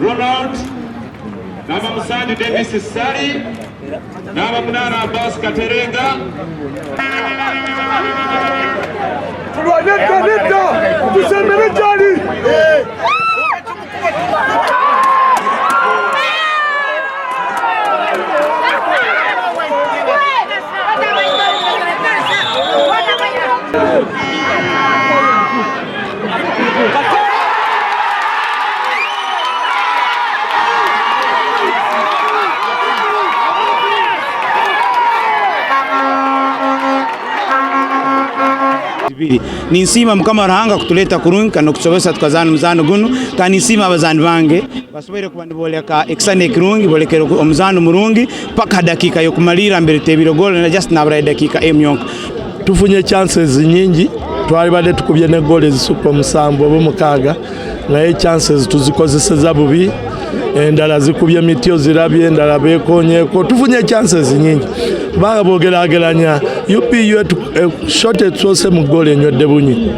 Ronald, namba musanju Davis Ssali, namba munaana Abbas Katerenga. Turwane nedda tusembere gyali. Ninsiima Mukama Ruhanga kutureeta kurungi kandi n'okutusobozesa tukazaana omuzaano gunu. Kandi ninsiima abazaani bange basoboire kuba nibooleka ekisani ekirungi, boolekere omuzaano murungi paka ha dakiika y'okumaliirra mbere tuteebiire goolo na just naburayo edakiika emu yonka. Tufunye chances nyingi, twalibadde tukubye ne goolo ezisukka omusanvu oba omukaaga naye chances tuzikozeseza bubi, endala zikubye miti ozirabye, endala bekonyeeko. Tufunye chances nyingi kubanga bwogerageranya UPU shot etusoose mu goolo enywedde bunyi.